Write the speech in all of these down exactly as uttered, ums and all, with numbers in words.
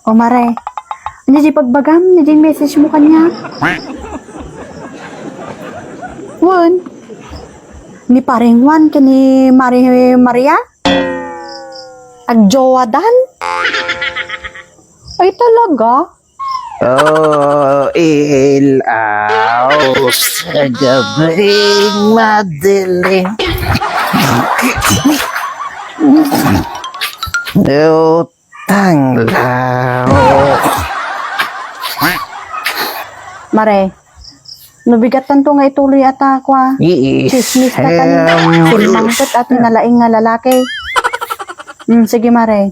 O, Mare, ania di bagbagam? Ania di message mo kaniak? Wen, ni Paring Juan ken ni Mari Maria? Agjowadan? Ay, talaga? Oh, ilaw sa gabing madilim. Utanglaw. Mare, no bigattanto nga ituloy a ta kua. Yes. Chismis ta kani. Em, Simmangpet a ti nalaing nga lalaki. Hmm, sige, Mare.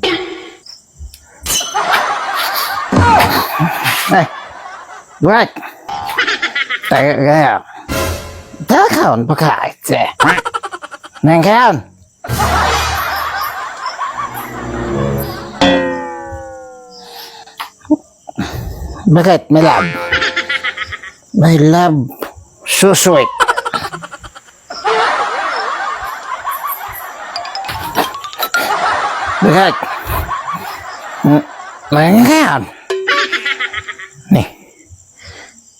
Ay, what? Tayo kaya. Dakon pa ka, ite. Nang kayon? Bakit, my love? My love, so sweet. Bakit? Hmm, nang kayon? Ni.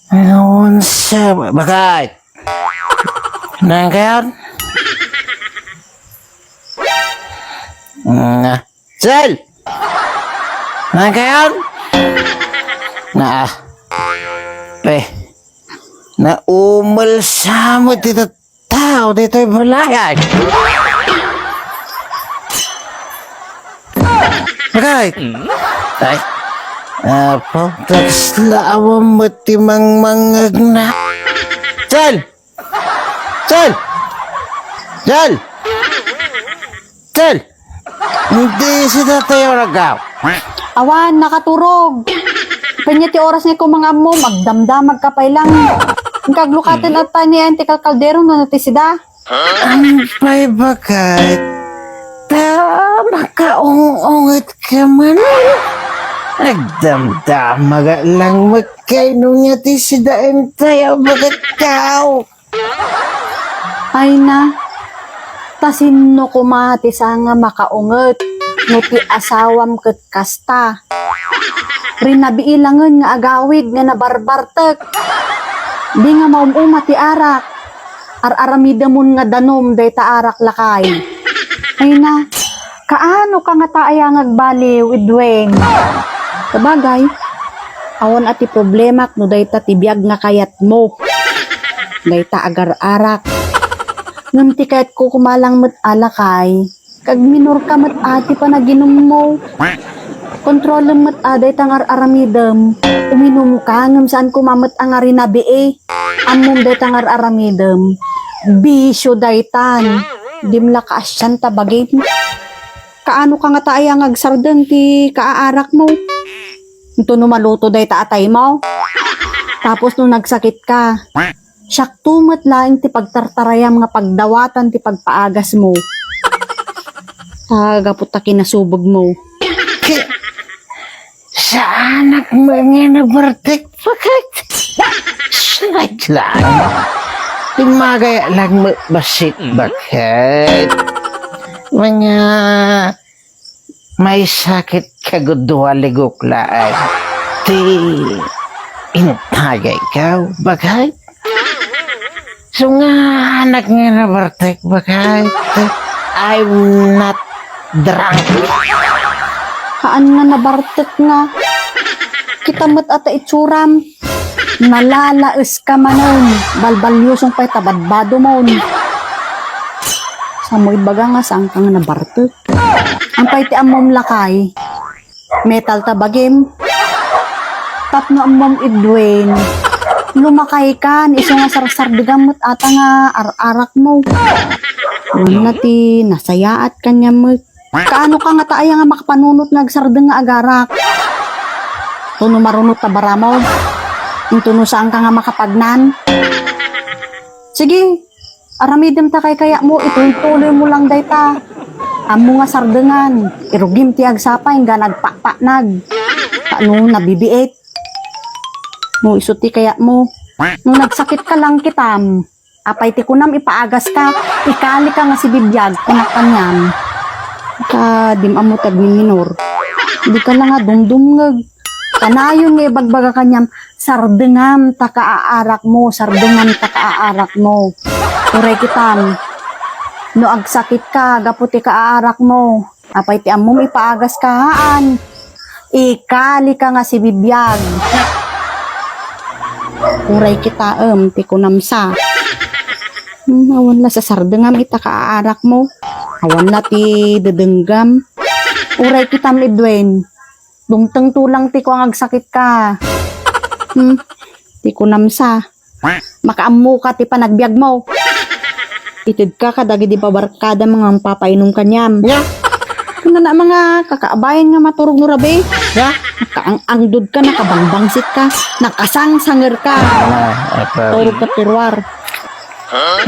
Ano sa, bakit? Nang kayon? Nga. Sel! Nang kayon? Na, ah. Pe. Naumel sa mo dito tao dito yung balay. Agay! Ay. Apo, tagsla awan met ti mangmangngegna. Sel! Sel! Sel! Sel! Hindi si Tatay Oragaw. Awan, nakaturog. Kanya ti oras nga kumangam mo, magdamdamag ka pay lang. Ang kaglukaten at tani, ang tikal kaldero, no, nati sida. Ang pay bakat, ta makaung-unget ka man. Nagdamdamag lang magkaino nga ti sida, entay, bakat tao. Ay na, ta sinno koma ti sa nga makaunget no ti asawam ket kasta? Rinabii langen nga agawid nga nabarbartek. Di nga maum-uma ti arak. Ar-aramidemon nga danum dayta arak lakay. Ay na, kaano ka ngata aya nga agbaliw, Edwin? Sabagay, awan a ti problemak no dayta ti biag nga kayatmo. Dayta agar-arak. Ngem ti kayatko koma lang met a lakay, kag minor ka met a ti panaginummo. Kontrolem met a dayta nga ar-aramidem. Uminum ka, ngem saan koma met a nga rinabii. Ammom dayta nga ar-aramidem. Bisyo daytan. Dim la kaasian ta bagim. Kaano ka ngata aya nga agsardeng ti kaaarakmo? Intono maluto dayta ataymo. Tapos no nagsakit ka, siakto met laeng ti pagtartarayam nga pagdawatan ti pagpaagasmo. Ta gapu ta kinasubegmo. Saanak met nga nabartek, baket. Slide lang. Timmagay lang met bassit, baket. Mga may sakit kagudua ligok laeng. Ti intagay ka, baket. Sunganak nga nabartek, baket. I'm not drunk. Haan nga nabartek nga. Kita met a ta itsuram. Nalalaes ka manen. Balbaliusong pay ta badbadumon. Samo ibaga nga saan ka nga nabartek. Ampay ti ammom lakay. Metal ta bagim. Tapno ammom, Edwin, lumakay kan isu nga sarsardegam met ata nga ar-arakmo. Ngem na ti nasayaat kaniam met. Kaano ka ngata aya nga makapanunot nga agsardeng nga agarak? Intono marunot ta baramo. Intono saan ka nga makapagnan. Sige, aramidem ta kaykayatmo, itultuloymo lang dayta. Ammo nga sardengan, irugim ti agsapa, inggana agpakpaknag. Tapno nabibiit. No isu ti kayatmo. No nagsakit ka lang kitam. Apay ti kunam, ipaagas ka, ikali ka nga sibibiag, kunak kaniam. Ta dim ammo ti agminminor. Dika la nga dumdumngeg. Kanayon nga ibagbaga kaniam, "Sardengam ta kaaarakmo, sardengam ta kaaarakmo." Uray kitam, no agsakitka gapu ti kaaarakmo, apay ti ammom ipaagas ka haan? Ikalika nga sibibiag. Uray kitaem ti kunam sa. Hmm, awan la sasardengam ita kaaarakmo. Awan la ti dedenggam. Uray kitam, Edwin. Dumtengto lang ti kuang agsakitka. Hmm, ti kunam sa. Makaammoka ti panagbiagmo. Itedka kadagidi pabarkadam nga mangpapainom kaniam. Nga? Kunana, mga kakaabayan nga maturog no rabii. Nga? Nakaang-angdodka, nakabangbangsitka, nakasangsangerka. Ah, apa. Turogka ti ruar.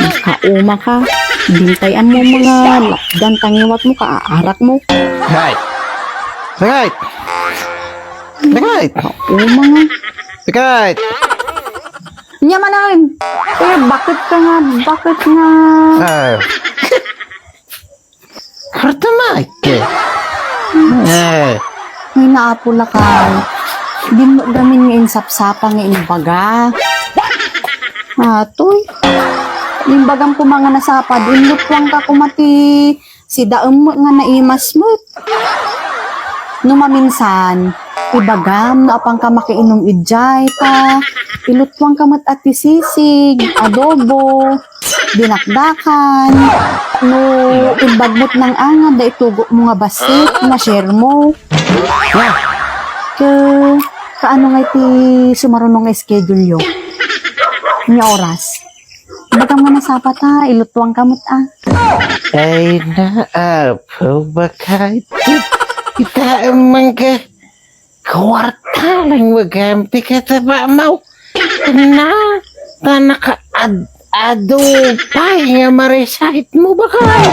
Nakaumaka. Bintay-am mo mga lapdan ta ngiwatmo, kaaarakmo. Right. Right. Right. Uma nga. Right. Nya manen. Eh, bakit ka nga, bakit nga? Ah. Karta, Mike. Eh. Ay, naapula ka. Di mo gamin nga insapsapa nga imbaga. Atoy. Imbagam ko mga nasapad, inlutwang ka kumati. Sidaem met nga naimas met. No maminsan, ibagam no apanka makiinum idiay ta ilutwangka met a ti sisig, adobo, dinakdakan. No imbag met nang-angad da itugotmo nga bassit, na-share mo. Ke, kaano nga iti sumaruno nga schedule yo? Nya oras? Ibagam nga nasapa ta, ilutwangka met a. Ay, naapo, bakay. Kita ang mangga. Kwarta lang magam ti katabamaw. Na, ta naka ad adu pay nga ma-recite mo, bakay.